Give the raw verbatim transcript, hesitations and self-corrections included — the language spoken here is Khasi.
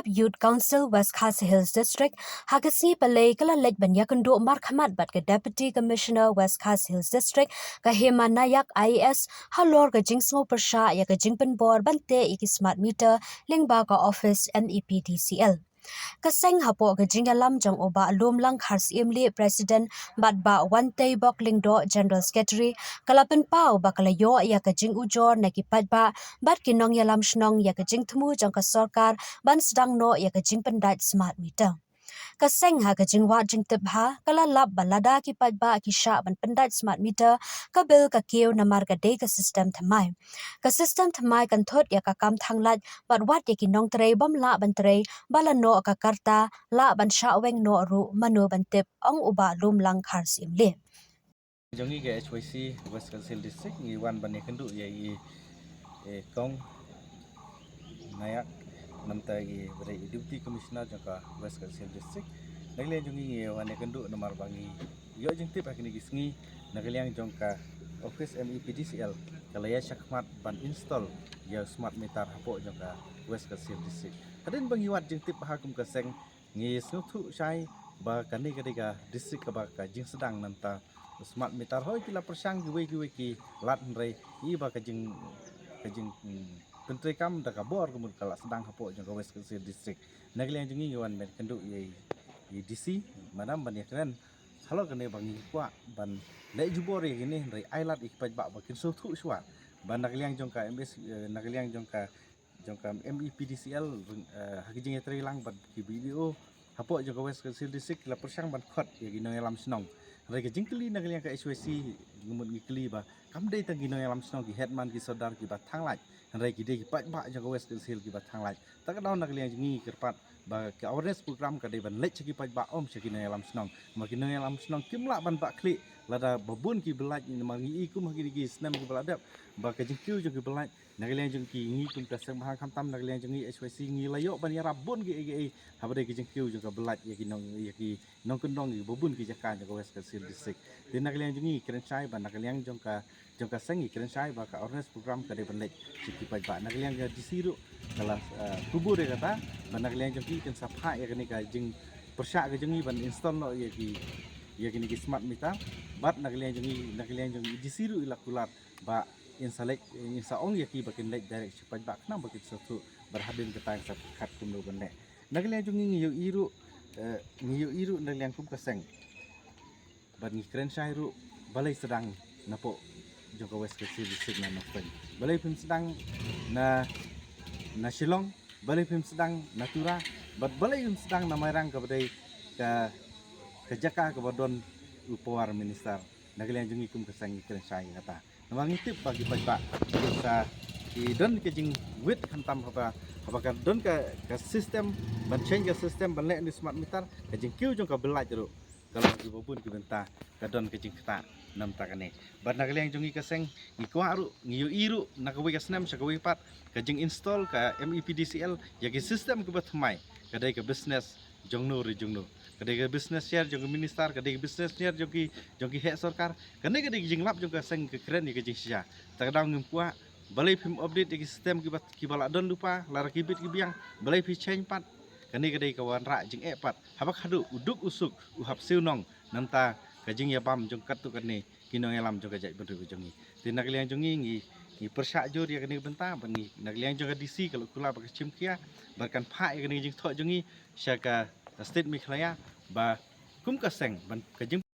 Youth Council West Khasi Hills District ha ka sngi Palei ka la leit ban ïakynduh markhmat bad ka Deputy Commissioner West Khasi Hills District, ka Hema Nayak I A S, halor ka jingsngew pyrshah ïa ka jingpynbor ban teh ïa ki smart meter lyngba ka office M E P D C L. Ka seng hapoh ka jingïalam jong u Bah Lumlang Kharsyiem Lee, President, bad Bah Wanteibok Lyngdoh, General Secretary, ka la pynpaw ba ka la ïoh ïa ka jingujor na ki paidbah bad ki nongïalam shnong ïa ka jingthmu jong ka sorkar ban sdang noh ïa ka jingpyndait smart meter. Ka seng ha ka jingwad jingtip bha ka la lap ba lada ki paidbah ki shah ban pyndait smart meter, ka bill ka kiew namar ka dei ka system thymmai. Ka system thymmai kan thut ïa ka kam thang lait bad wat ïa ki nongtrei bym lah ban trei ba la noh ka karta, lah ban shah weng noh ruh mano ban tip, ong u Bah Lumlang Kharsyiem Lee. Jong ngi ka H Y C West Khasi Hills District ngi wan ban ïakynduh ïa i, eh, Kong Nayak, namta i ba dei i Deputy Commissioner jong ka West Khasi Hills District. Na ka liang jong ngi ngi wan ïakynduh namar ba ngi ïoh jingtip ha kine ki sngi na ka liang jong ka office M E P D C L ka la ïa shakmat ban install ïa smart meter hapoh jong ka West Khasi Hills District. Hadien ba ngi wad jingtip ha kum ka seng, ngi sngewthuh shai ba kane ka dei ka district kaba ka jingsdang, nangta smart meter hoi ki la pyrshang kiwei kiwei ki lad, hynrei i ba ka jing, ka jing, hmm, pyntreikam da ka bor ka mut ka la sdang hapoh jong ka West Khasi Hills District. Na ka liang jong ngi ngi wan ban kynduh ïa i D C, madam, ban ïakren halor kane ba ngi kwah ban leh jubor ïa kine, hynrei ai lad ïa ki paidbah ba kin sngewthuh shuwa ba na ka liang jong ka M S, eh, na ka liang jong ka jong ka M E P D C L, eh, ha ki jingïatreilang bad ki B D O hapoh jong ka West Khasi Hills District ki la pyrshang ban khot ïa ki nongïalam shnong. Hynrei ka jingkylli na ka liang ka H Y C, ngi mut ngi kylli ba kam dei tang ki nongïalam shnong, ki headman, ki sordar kiba thang lait, hynrei ki dei ki paidbah jong ka West Khasi Hills kiba thang lait. Ta ka daw na ka liang jong ngi kyrpad ba ka awareness program ka dei ban leit sha ki paidbah, ym sha ki nongïalam shnong. Ma ki nongïalam shnong kim lah ban bah khlieh lada ba bun ki byllait, ma ngi i kum ha kine ki snem kiba la dep ba ka jingkiew jong ki byllait na ka liang jong ki, ngi kum ka seng ba hang, khamtam na ka liang jong ngi H Y C ngi la ïoh ban ïarap bun kiei kiei haba dei ka jingkiew jong ka byllait ïa ki nong, ïa ki nongkyndong ïa ba bun ki jaka jong ka West Khasi Hills District. Te na ka liang jong ngi kren shai ba na ka liang jong ka, jong ka seng ngi kren shai ba ka awareness program ka dei ban leit sha ki paidbah. Na ka liang ka D C ruh ka la, eh, kubur ïa kata ba na ka liang jong ki kin sa phah ïa kane ka jingpyrshah ka jong ngi ban install noh ïa ki, ïa kine ki smart meter. Bad na ka liang jong ngi, na ka liang jong ngi D C ruh i la kular ba in sa leit, in sa ong ïa ki ba kin leit direct sha paidbah khnang ba kin sngewthuh, bad hadien kata in sa pyrkhat kumno ban leh. Na ka liang jong ngi ngi ïohi ruh, eh, ngi ïohi ruh na ka liang kum ka seng bad ngi kren shai ruh, balei sdang napoh jong ka West Khasi Hills District na North Point, balei phim sdang na, na Shillong, balei phim sdang na Tura, bad balei phim sdang na Mairang kaba dei ka, ka jaka kaba don u power minister. Na ka liang jong ngi kum ka seng ngi kren shai ïa kata. Namar ngi tip ba ki paidbah ki sa, ki don ka jingwit, khamtam haba, haba ka don ka, ka system ban change ka system ban leh na u smart meter, ka jingkiew jong ka byllait ruh ka long kiba bun ki bynta, ka don ka jingktah namar kane. Bad na ka liang jong ngi ka seng ngi kwah ruh, ngi ïohi ruh na kawei ka snem sha kawei pat ka jinginstall ka M E P D C L ïa ki system kiba thymmai, ka dei ka business jong no re jong no. Ka dei ka business share jong ka minister, ka dei ka business share jong ki, jong ki heh sorkar. Kane ka dei ka jinglap jong ka seng ka kren ïa ka jingshisha. Ta ka daw ngim kwah, balei phim update ïa ki system kiba, kiba la don lypa, lada ki bit ki biang, balei phi change pat. Kane ka dei ka wanrah jingeh pat. Haba khadduh u duk u suk u hap siew nong, namar ka jingïabam jong katto katne ki nongïalam jong ka jaitbynriew jong ngi. Te na ka liang jong ngi ngi, ngi pyrshah jur ïa kane ka bynta, bad ngi na ka liang jong ka D C ka la kular ba ka shim khia bad kan phah ïa kane ka jingthoh jong ngi sha ka State Meghalaya ba kum ka seng ban ka jing